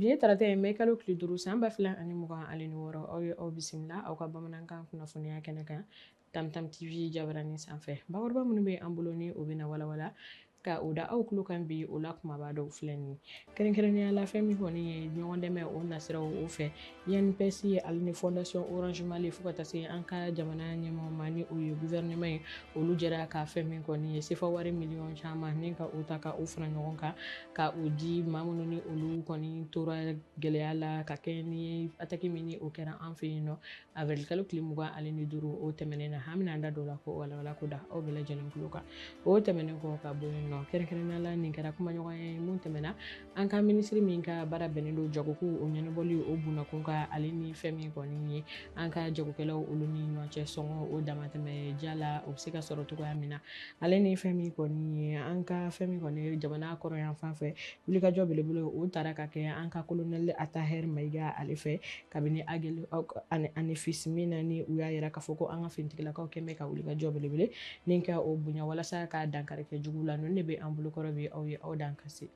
Bi ye tarata ye, mɛ kalo tile 5 san 2026. Aw ye aw bisimila aw ka bamanankan kunnafoniya kɛnɛ kan Tam Tam TV jabaranin sanfɛ. Bakuruba minnu bɛ an bolo ni o bɛna walawala ka o da aw tulo kan bi, o la kumaba dɔw filɛ nin ye. Kɛrɛnkɛrɛnnenya la, fɛn min kɔni ye ɲɔgɔn dɛmɛ o nasiraw o fɛ INPS ale ni Fondation Orange Mali fo ka taa se an ka jamana ɲɛmaaw ma, ni o ye gouvernement ye, olu jɛra ka fɛn min kɔni ye sefa wari miliyɔn caman ni ka o ta ka o fara ɲɔgɔn kan ka o di maa minnu ni olu kɔni tora gɛlɛya la ka kɛ ni attaque min ni o kɛra an fɛ yen nɔ avril kalo tile 25 o tɛmɛnen na. An bɛna an da don o la ko walawala ko da aw bɛɛ lajɛlen tulo kan. O tɛmɛnen kɔ ka bɔ yen nɔ, kɛrɛnkɛrɛnnenya la, nin kɛra kumaɲɔgɔnya ye mun tɛmɛna an ka minisiri min ka baara bɛnnen don jagoko o ɲɛnabɔli o bunakun kan, ale ni fɛn min kɔni ye an ka jagokɛlaw olu ni ɲɔgɔn cɛ sɔngɔ o damatɛmɛ ja la, o bɛ se ka sɔrɔ cogoya min na, ale ni fɛn min kɔni ye an ka fɛn min kɔni ye jamana kɔrɔ yan fan fɛ wulikajɔ belebele o taara ka kɛ an ka colonel Atahɛri Mayiga ale fɛ kabini Agel ani Anefis min na, ni u y'a yira k'a fɔ ko an ka finitigilakaw kɛn bɛ ka wulikajɔ belebele ni ka o bonya walasa ka dankari kɛ jugu la. Ninnu de bɛ an bolokɔrɔ bi, aw ye aw dan ka se.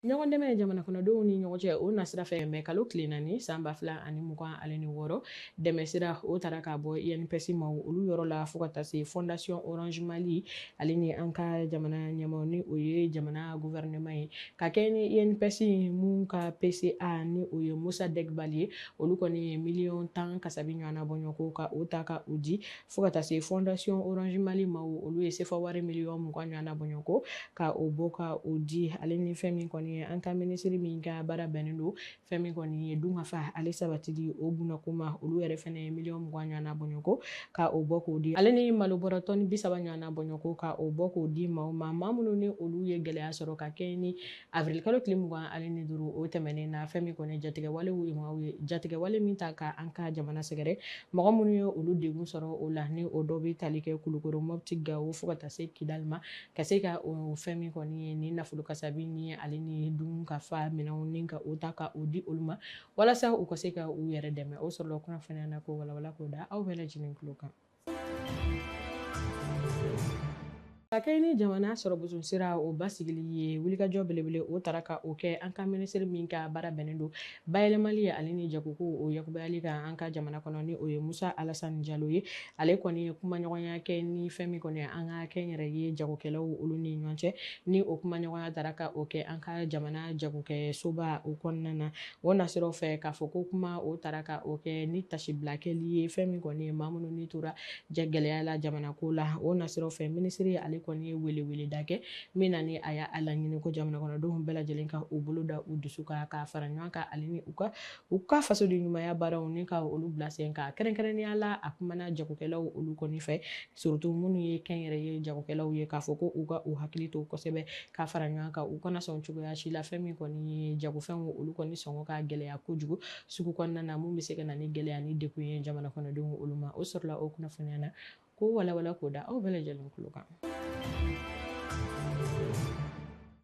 Ɲɔgɔn dɛmɛ jamana kɔnɔdenw ni ɲɔgɔn cɛ o nasira fɛ, mɛ kalo tile 4 san 2026, dɛmɛ sira o taara ka bɔ INPS ma olu yɔrɔ la fo ka taa se Fondation Orange Mali ale ni an ka jamana ɲɛmaaw, ni o ye jamana gouvernement ye, ka kɛ ni INPS mun ka PCA ni o ye Musa Degbali ye, olu kɔni ye miliyɔn 10 kasabi ɲɔgɔnna bɔɲɔgɔnko ka o ta ka o di fo ka taa se Fondation Orange Mali ma, olu ye sefa wari miliyɔn 20 ɲɔgɔnna bɔɲɔgɔnko ka o bɔ ka o di, ale ni fɛn min kɔni ye an ka minisiri min ka baara bɛnnen don fɛn min kɔni ye dunkafa ale sabatili o bunakun ma, olu yɛrɛ fɛnɛ ye miliyɔn 20 ɲɔgɔnna bɔɲɔgɔnko ka o bɔ k'o di, ale ni malo bɔrɔ tɔni 30 ɲɔgɔnna bɔɲɔgɔnko ka o bɔ k'o di maaw ma, maa minnu ni olu ye gɛlɛya sɔrɔ ka kɛ ni avril kalo tile 25 o tɛmɛnen na, fɛn min kɔni jatigɛwalew ye maaw ye jatigɛwale min ta ka an ka jamana sɛgɛrɛ, mɔgɔ minnu ye olu degun sɔrɔ o la, ni o dɔ bɛ tali kɛ Kulukoro, Mopti, Gawo fo ka taa se Kidali ma, ka se ka o fɛn min kɔni ye ni nafolo kasabi ni ale ni dun ka fa minɛnw ni ka o ta ka o di olu ma walasa u ka se ka u yɛrɛ dɛmɛ. O sɔrɔla kunnafoniya na ko walawala k'o da aw bɛɛ lajɛlen tulo kan. Ka kɛ ni jamana sɔrɔ boson sira o basigili ye, wulikajɔ belebele o taara ka o kɛ an ka minisiri min ka baara bɛnnen don bayɛlɛmali ale ni jagoko o yakubayali kan an ka jamana kɔnɔ, ni o ye Musa Alasani Jalo ye. Ale kɔni ye kumaɲɔgɔnya kɛ ni fɛn min kɔni ye an ka kɛnyɛrɛye jagokɛlaw olu ni ɲɔgɔn cɛ, ni o kumaɲɔgɔnya taara ka o kɛ an ka jamana jagokɛsoba o kɔnɔna na. O nasiraw fɛ k'a fɔ ko kuma o taara ka o kɛ ni tasibila kɛli ye fɛn min kɔni ye maa minnu ni tora gɛlɛya la jamana ko la. O nasiraw fɛ minisiri ale kɔni ye weleweleda kɛ min na ni a y'a laɲini ko jamana kɔnɔdenw bɛɛ lajɛlen ka u bolo da u dusu kan ka fara ɲɔgɔn kan ale ni u ka fasoden ɲumanya baaraw ni ka olu bila sen kan. Kɛrɛnkɛrɛnnenya la, a kumana jagokɛlaw olu kɔni fɛ, surtout minnu ye kɛnyɛrɛye jagokɛlaw ye, k'a fɔ ko u ka u hakili to kosɛbɛ ka fara ɲɔgɔn kan, u kana sɔn cogoya si la fɛn min kɔni ye jagofɛnw olu kɔni sɔngɔ ka gɛlɛya kojugu sugu kɔnɔna na, mun bɛ se ka na ni gɛlɛya ni degun ye jamana kɔnɔdenw olu ma. O sɔrɔla o kunnafoniya na ko walawala k'o da aw bɛɛ lajɛlen tulo kan.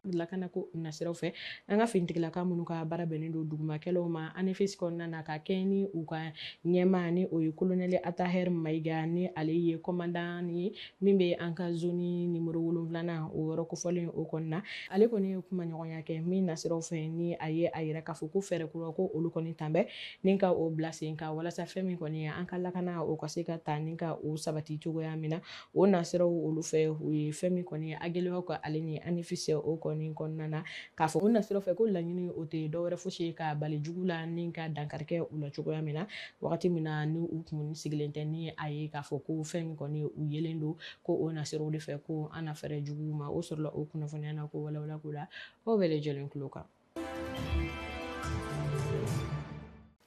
Lakana ko nasiraw fɛ, an ka finitigilaka minnu ka baara bɛnnen don dugumakɛlaw ma Anefis kɔnɔna na, ka kɛ ni u ka ɲɛmaa ni o ye colonel Atahɛri Mayiga, ni ale ye commandant ye min bɛ an ka zone numéro 7 o yɔrɔ kofɔlen o kɔnɔna. Ale kɔni ye kumaɲɔgɔnya kɛ min nasiraw fɛ, ni a ye a yira k'a fɔ ko fɛɛrɛ kura ko olu kɔni tan bɛ ni ka o bila sen kan walasa fɛn min kɔni ye an ka lakana o ka se ka ta ni ka o sabati cogoya min na. O nasiraw olu fɛ, u ye fɛn min kɔni ye Agelew ka ale ni Anefis o kɔni kɔnɔna na, k'a fɔ o nasiraw fɛ ko laɲini o tɛ dɔwɛrɛ fosi ye ka bali jugu la ni ka dankari kɛ u la cogoya min na, wagati min na ni u kun sigilen tɛ ni a ye k'a fɔ ko fɛn min kɔni u yelen don ko o nasiraw de fɛ ko an na fɛɛrɛ jugu ma. O sɔrɔla o kunnafoniya na ko walawala ko la aw bɛɛ lajɛlen tulo kan.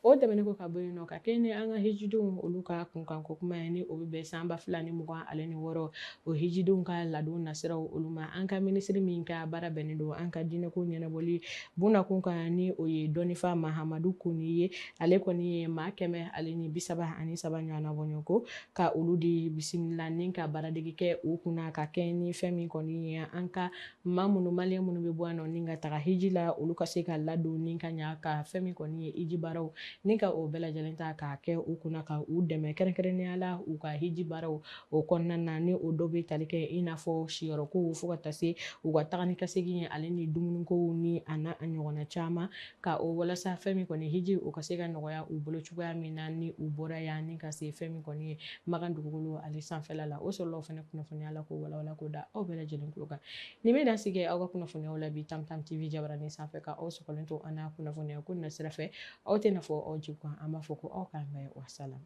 O tɛmɛnen kɔ ka bɔ yen nɔ, ka kɛ ni an ka hijidenw olu ka kunkanko kuma ye, ni o bɛ bɛn san 2026 o hijidenw ka ladon nasiraw olu ma, an ka minisiri min ka baara bɛnnen don an ka diinɛko ɲɛnabɔli bunakun kan, ni o ye dɔnnifa Mahamadu Kone ye, ale kɔni ye maa 133 ɲɔgɔnna bɔɲɔgɔnko ka olu di bisimila ni ka baaradege kɛ u kunna, ka kɛ ni fɛn min kɔni ye an ka maa minnu maliyɛn minnu bɛ bɔ yan nɔ ni ka taga hiji la, olu ka se ka ladon ni ka ɲa ka fɛn min kɔni ye hiji baaraw Ni ka o bɛɛ lajɛlen ta k'a kɛ u kunna ka u dɛmɛ kɛrɛnkɛrɛnnenya la u ka hiji baaraw o kɔnɔna na, ni o dɔ bɛ tali kɛ i n'a fɔ siyɔrɔkow fo ka taa se u ka taga ni ka segin ye, ale ni dumunikow ni a n'a ɲɔgɔnna caman, ka o walasa fɛn min kɔni hiji o ka se ka nɔgɔya u bolo cogoya min na ni u bɔra yan ni ka se fɛn min kɔni ye Makan dugukolo ale sanfɛla la. O sɔrɔla o fana kunnafoniya la k'o walawala k'o da aw bɛɛ lajɛlen tulo kan. Nin bɛ dan sigi aw ka kunnafoniyaw la bi Tam Tam TV jabaranin sanfɛ, ka aw sɔgɔlen to an n'a kunnafoniya ko na sira fɛ. Aw tɛ na fɔ aw jigi kan, an b'a fɔ ko aw k'an bɛn, wasalam.